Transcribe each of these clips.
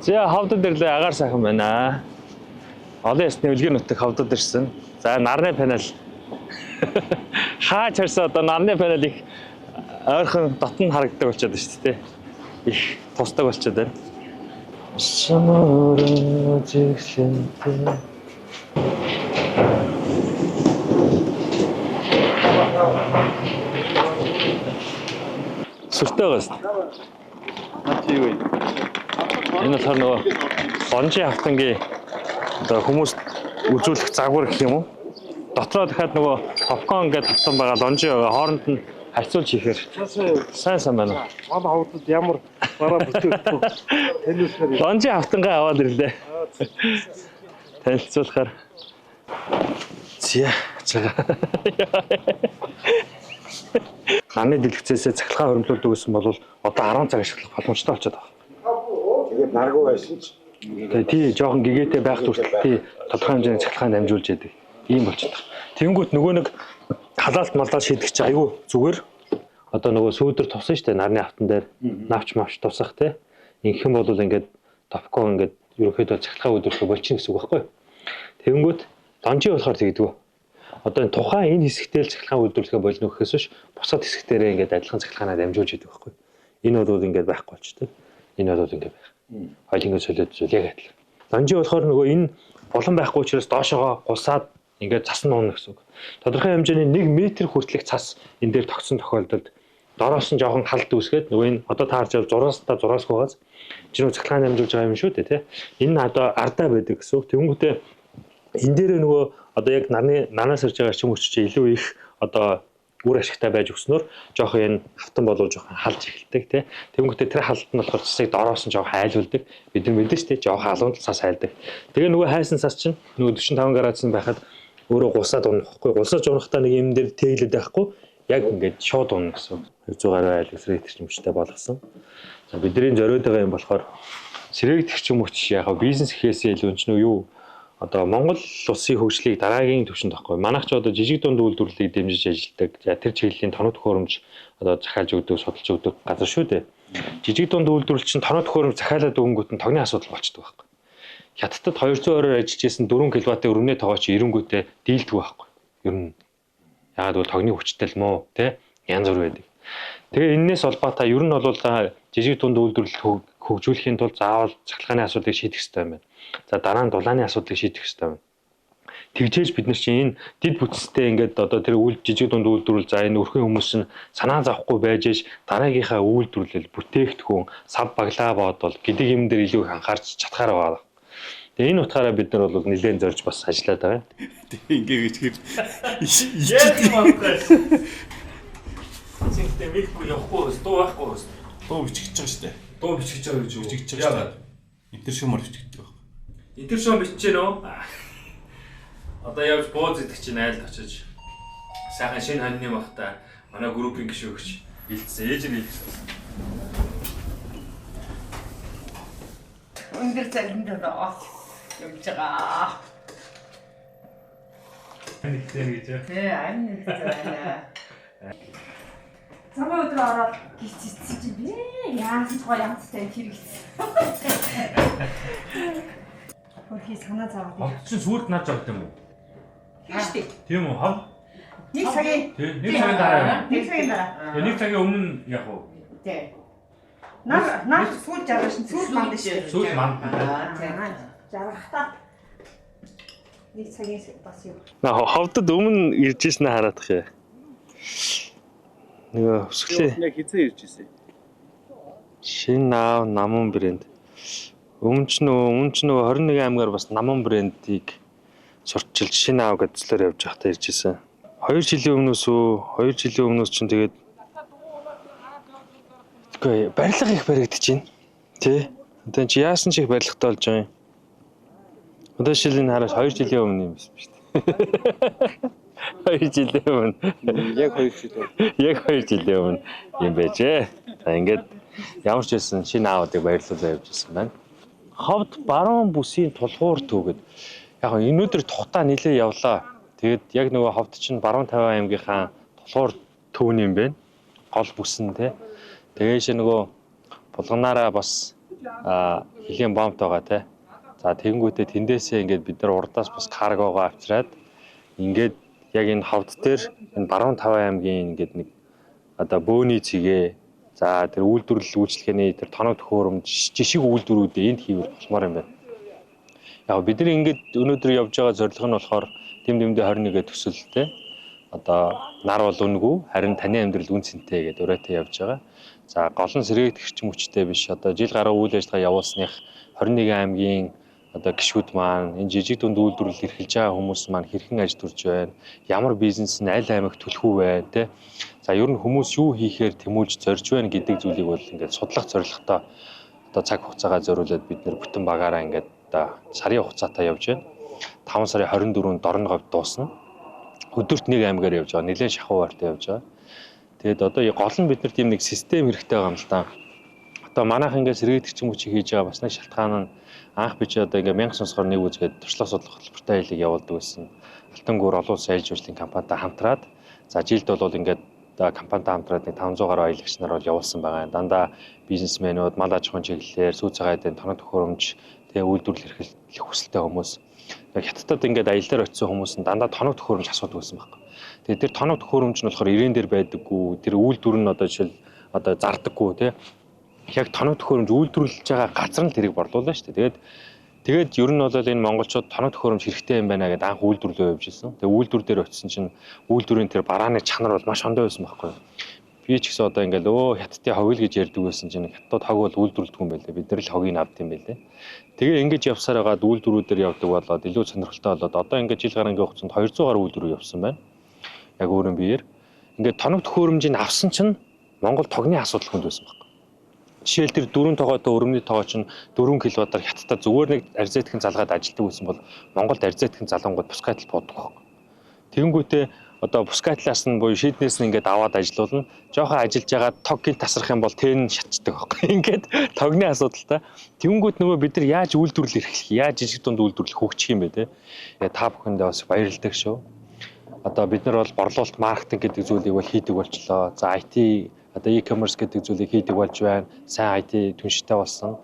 За ховдод ирлээ, агаар сайхан байна. Олон ясны үлгэр нутаг ховдод ирсэн. За нарны панел. Хаач харсан одоо нарны панел их ойрхон дотн харагддаг болчиход байна шүү дээ. Их тусдаг болчиход байна. Самурын зэгсэнтэй. Сүртэй байгаас. Наа чи юу вэ? Энэ болохоор нөгөө лонжийн хавтангийн одоо хүмүүст үзүүлэх загвар гэх юм уу? Дотроо дахиад нөгөө попкорн гэдэг хавтан байгаа, лонжи байгаа. Хооронд нь харьцуулж хийхээр сайн сайн байна. Манай хавдад ямар бараа бүтээгдэхүүн таниулахаар Лонжийн хавтангаа аваад ирлээ. Танилцуулахаар. Зя чага. Намын дэлгэцээсээ цахилгаан хөрөмлөлт өгсөн бол одоо 10 цаг ашиглах боломжтой болчиход байгаа. Тэгээд наргуу байсан ч Тэгээ тий жоохон гэгээтэй байх хүртэл тий тодорхой хэмжээний цахилгаан дамжуулж яадаг. Ийм болчиход байгаа. Тэнгүүт нөгөө нэг халаалт маллаа шийдэх чи айгүй зүгээр. Одоо нөгөө сүүдэр тусан штэ нарны автан дээр навч мавч тусах тий. Ингэх юм бол ингээд топко ингээд ерөнхийдөө цахилгаан өдөрлөх болчих гэсэн үг байхгүй юу? Тэнгүүт донжи болохоор тэгдэггүй. Одоо энэ тухайн энэ хэсэгтээ л цахилгаан үйлдвэрлэхэ болно гэхээс биш бусад хэсэгтэрээ ингээд адилхан цахилгаанаа дамжуулж идэг байхгүй юу? Энэ бол ингээд байхгүй болчтой. Энэ бол ингээд байх. Хоёулангаа солиод зүйл яг адилхан. Лонжи болохоор нөгөө энэ булан байхгүй учраас доошоогоо гулсаад ингээд цас нь унна гэсэн үг. Тодорхой хэмжээний 1 м хүртэлх цас энэ дээр тогтсон тохиолдолд дороос нь жоохон халд үүсгээд нөгөө энэ одоо та харж байгаа зураас та зураас гугаас чи нөгөө цахилгаан дамжуулж байгаа юм шүү дээ тий. Энэ нь одоо ардаа байдаг гэсэн үг. Тэнгүүтээ энэ дээр нөгөө одоо яг нарны нараас ирж байгаа эрчим хүч чи илүү их одоо үр ашигтай байж өгснөөр жоохон энэ хавтан болов жоохон халж эхэлдэг тий. Тэнгүүтээ тэр халт нь болохоор цасыг дороос нь жоохон хайлуулдаг. Бид нар мэдэн шүү дээ жоохон халуун цас хайлдаг. Тэгээ нөгөө хайсан цас чинь нөгөө 45 градусын байхад өөрөө гулсаад унах байхгүй. Гулсаж унахдаа нэг юм дээр тээглээд байхгүй. Яг ингээд шууд унна гэсэн. 200 гаруй айл сэрэг эрчим хүчтэй болгосон. За бидний зориуд байгаа юм болохоор сэрэг эрчим хүч яг бизнес гэхээсээ илүү ч нөө юу одоо Монгол улсын хөгжлийг дараагийн түвшинд авахгүй. Манайх ч одоо жижиг дунд үйлдвэрлэлийг дэмжиж ажилладаг. За тэр чиглэлийн тоног төхөөрөмж одоо захиалж өгдөг, судалж өгдөг газар шүү дээ. Жижиг дунд үйлдвэрлэл чинь тоног төхөөрөмж захиалаад өгөнгүүт нь тогны асуудал болчдөг байхгүй. Хятадд 200 оройр ажиллаж исэн 4 кВт өрнөний тогоо чи эренгүүтээ дийлдэг байхгүй. Ер нь яагаад гэвэл тогны хүчтэй л мó тий янз бүр байдаг. Тэгээ эннээс холбоотой ер нь бол жижиг дунд үйлдвэрлэл хөгжүүлэхийн тулд заавал цахилгааны асуудлыг шийдэх хэрэгтэй юм байна. За дараа нь дулааны асуудлыг шийдэх хэрэгтэй байна. Тэгжээж бид нар чинь энэ дид бүтцтэй ингээд одоо тэр үйл жижиг дунд үйлдвэрлэл за энэ өрхийн хүмүүс нь санаа зовхгүй байж ээж дараагийнхаа үйлдвэрлэл бүтээгдэхүүн сав баглаа бодвол гэдэг юм дээр илүү их анхаарч чадхаар байгаа. Тэгээ энэ утгаараа бид нар бол нэлээд зорж бас ажиллаад байгаа. Тэгээ ингээ бичгээр Яг юм аахгүй. Зинхтэй мэдгүй явахгүй дуу байхгүй. Дуу бичиж байгаа шүү дээ. Дуу бичиж байгаа гэж юу? Бичиж байгаа шүү дээ. Интершумаар бичигддэг байх. Интершум бичиж гэнэ үү? Одоо явж бууз идэх чинь айлд очиж сайхан шинэ хоньны махта манай группийн гишүүгч бэлдсэн. Ээж нь бэлдсэн. Өндөр цалинтай оос явж байгаа. Нэгтэй гэж. Тэ амин нэгтэй байна. Замын өдөр ороод гисцсэн чинь би яасан ч гоё янзтай хэрэгцсэн. Хөрхий санаа зовоод. Ховд чинь сүулт наад жогт юм уу? Тийш дээ. Тийм үү? Ховд? Нэг цагийн Тий. Нэг цагийн дараа юм. нэг цагийн дараа. Тэгээ нэг цагийн өмнө яг уу. Тэ. Нар нар сүүл жаргаж шин сүүл манд шүү. Сүүл манд. Аа Жаргахтаа нэг цагийн бас юу. На ховдод өмнө ирж ирсэн хараадах юм. Нөгөө өсгөлээ. Яг хизээ ирж ирсэн. Шинэ аав намун брэнд. Өмнө ч нөгөө 21 аймгаар бас намун брендийг сурчилж шинэ аав гэдээ зөвлөр явж байхдаа ирж исэн. 2 жилийн өмнөөс үү? 2 жилийн өмнөөс чинь тэгээд Тэгэхгүй барилга их баригдаж байна. Тэ? Одоо чи яасан ч их барилгатай болж байгаа юм. Одоо шилийн хараач 2 жилийн өмнө юм биш үү? 2 жилийн өмнө. Яг 2 жил. Яг 2 жилийн өмнө юм байжээ. За ингээд ямар ч байсан шинэ аавуудыг баярлуулаа явж ирсэн байна. Ховд баруун бүсийн тулгуур түүгэд яг өнөөдөр тухтаа нилээ явлаа. Тэгээд яг нөгөө ховд чинь баруун 50 аймгийнхаа тулгуур түүн юм байна. Гол бүс нь те. Тэгээд ши нөгөө булганаараа бас Хилийн бомбт байгаа те. За тэгэнгүүтээ тэндээсээ ингээд бид нар урдаас бас каргогоо авчираад ингээд яг энэ ховд дээр энэ баруун таван аймгийн ингээд нэг одоо бөөний цэгээ за тэр үйлдвэрлэл үйлчлэгээний тэр тоног төхөөрөмж жишиг үйлдвэрүүдээ энд хийвэл болмоор юм байна. Яг бид нар ингээд өнөөдөр явж байгаа зорилго нь болохоор дэм дэмдээ 21-гээ төсөлтэй одоо нар бол үнэгүй харин таны амьдрал үн цэнтэй гэдээ урайтай явж байгаа. За гол нь сэргээгдэх эрчим хүчтэй биш одоо жил гаруй үйл ажиллагаа явуулсных 21 аймгийн одоо гишүүд маань энэ жижиг дунд үйлдвэрлэл эрхэлж байгаа хүмүүс маань хэрхэн ажил төрж байна, ямар бизнес нь аль аймагт түлхүү байна те. За ер нь хүмүүс юу хийхээр тэмүүлж зорж байна гэдэг зүйлийг бол ингээд судлах зорилготой одоо цаг хугацаагаа зориулаад бид нэр бүтэн багаараа ингээд одоо сарын хугацаатай явж байна. 5 сарын 24-нд Дорноговьд дуусна. Өдөрт нэг аймгаар явж байгаа. Нэлээд шахуу байртай явж байгаа. Тэгээд одоо гол нь бид нар тийм нэг систем хэрэгтэй байгаа юм л да. Одоо манайх ингээд сэргээгдэх эрчим хүчийг хийж байгаа бас нэг шалтгаан нь анх би чи одоо ингээд 1000 сонсгоор нэг үзгээд туршлага судлах хөтөлбөртэй аялыг явуулдаг байсан. Алтан гүр олон улсын аялал жуулчлалын компанитай хамтраад за жилд бол ингээд одоо компанитай хамтраад нэг 500 гаруй аялагч нар бол явуулсан байгаа. Дандаа бизнесмэнүүд, мал аж ахуйн чиглэлээр, сүү цагаан эдийн тоног төхөөрөмж, тэгээ үйлдвэрлэл эрхлэх хүсэлтэй хүмүүс. Тэгээ хятадд ингээд аялал дээр очисон хүмүүс нь дандаа тоног төхөөрөмж асуудаг байсан байхгүй. Тэгээ тэр тоног төхөөрөмж нь болохоор ирээн дээр байдаггүй, тэр үйлдвэр нь одоо жишээл одоо зардаггүй тий. Яг тоног төхөөрөмж үйлдвэрлэж байгаа газар нь тэрийг борлуулна шүү дээ. Тэгээд ер нь бол энэ монголчууд тоног төхөөрөмж хэрэгтэй юм байна гэдээ анх үйлдвэрлэлөө явж ирсэн. Тэгээ үйлдвэр дээр очисон чинь үйлдвэрийн тэр барааны чанар бол маш ондоо байсан байхгүй юу. Би ч гэсэн одоо ингээл хятадын хог л гэж ярьдаг байсан чинь хятадд хог бол үйлдвэрлэдэг юм байлээ. Бид нар л хогийг авд юм байлээ. Тэгээ ингэж явсаар байгаад үйлдвэрүүдээр явдаг болоод илүү сонирхолтой болоод одоо ингээд жил гарангийн хугацаанд 200 гаруй үйлдвэр явсан байна. Яг өөрийн биеэр. Ингээд тоног төхөөрөмжийг авсан чинь Монгол тогны асуудал хүнд байсан байхгүй. Жишээл тэр дөрвөн тогоотой өрөмний тогоо чинь 4 кВт-аар хятадд зүгээр нэг арзайтгэн залгаад ажилтдаг байсан бол Монголд арзайтгэн залгангууд бускайтал буудаг байхгүй. Тэгэнгүүтээ одоо бускайтлаас нь буюу шийднээс нь ингээд аваад ажилуулна. Жохон ажиллаж байгаа тог гинт тасрах юм бол тэн шатчдаг байхгүй. Ингээд тогны асуудалтай. Тэгэнгүүт нөгөө бид нар яаж үйлдвэрлэл эрхлэх, яаж жижиг дунд үйлдвэрлэл хөгжих юм бэ те. Тэгээ та бүхэндээ бас баярлалаа шүү. Одоо бид нар бол борлуулалт маркетинг гэдэг зүйлийг бол хийдэг болчлоо. За IT одоо e-commerce гэдэг зүйлийг хийдэг болж байна. Сайн IT түнштэй болсон.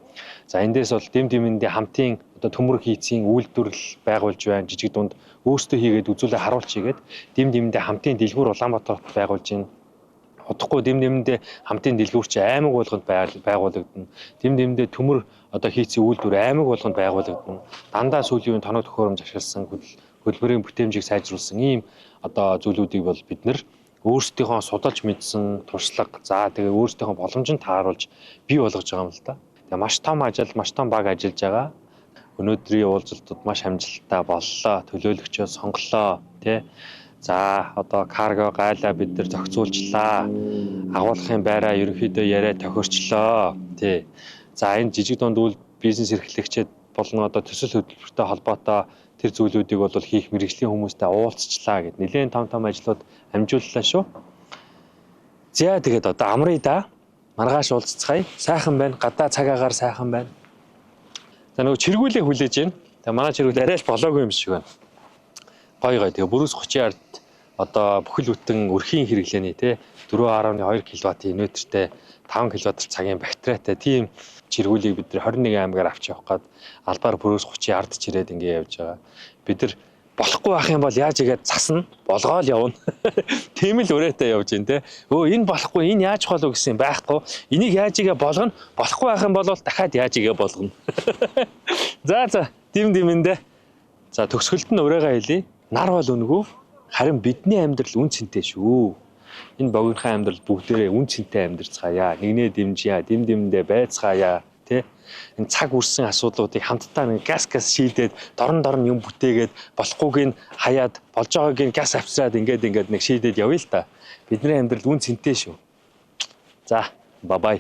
За эндээс бол дэм дэмэндээ хамтын одоо төмөр хийцийн үйлдвэрлэл байгуулж байна. Жижиг дунд өөрсдөө хийгээд үзүүлээ харуулж хийгээд дэм дэмэндээ хамтын дэлгүүр Улаанбаатарт байгуулж байна. Удахгүй дэм дэмэндээ хамтын дэлгүүр чи аймаг болгонд байгуулагдана. Дэм дэмэндээ төмөр одоо хийцийн үйлдвэр аймаг болгонд байгуулагдана. Дандаа сүүлийн үеийн тоног төхөөрөмж ашигласан хөдөлмөрийн бүтээмжийг сайжруулсан ийм одоо зүйлүүдийг бол бид нэр өөрсдийнхөө судалж мэдсэн туршлага за тэгээ өөрсдийнхөө боломжинд тааруулж бий болгож байгаа юм л да. Тэгээ маш том ажил, маш том баг ажиллаж байгаа. Өнөөдрийн уулзалтууд маш амжилттай боллоо. Төлөөлөгчөө сонголоо, тий. За одоо карго гайлаа бид нар зохицуулжлаа. Агуулгын байраа ерөнхийдөө яриа тохирчлоо, тий. За энэ жижиг дунд үйл бизнес эрхлэгчид болон одоо төсөл хөтөлбөртэй холбоотой тэр зүйлүүдийг бол хийх мэргэжлийн хүмүүстэй уулзчлаа гэд нэлээд том том ажлууд амжууллаа шүү. За тэгээд одоо амрыг да. Маргааш уулзцгаая. Сайхан байна. Гадаа цаг агаар сайхан байна. За нөгөө чиргүүлээ хүлээж байна. Тэгээ манай чиргүүл арай л болоогүй юм шиг байна. Гой гой. Тэгээ бүрүүс 30 ард одоо бүхэл бүтэн өрхийн хэрэглээний те 4.2 кВт инвертертэй 5 кВт цагийн батарейтай тийм чиргүүлийг бид нар 21 аймгаар авч явах гээд албаар бүрөөс 30 ард чирээд ингэ явж байгаа. Бид нар болохгүй байх юм бол яаж игээд засна, болгоол явна. Тийм л өрөөтэй явж байна те. Өө энэ болохгүй, энэ яаж болов гэсэн юм байхгүй. Энийг яаж игээ болгоно, болохгүй байх юм бол дахиад яаж игээ болгоно. За за, дим димэндээ. За төгсгөлд нь өрөөгөө хэлье. Нар бол үнэгүй, харин бидний амьдрал үн цэнтэй шүү. Энэ богинохон амьдрал бүгдээрээ үн цэнтэй амьдарцгаая. Нэгнээ дэмжье, дэм дэмэндээ байцгаая, тэ? Энэ цаг үрсэн асуудлуудыг хамтдаа нэг газ газ шийдээд дорн дорн юм бүтээгээд болохгүйг нь хаяад болж байгааг нь газ авчираад ингээд ингээд нэг шийдээд явъя л та. Бидний амьдрал үн цэнтэй шүү. За, бай бай.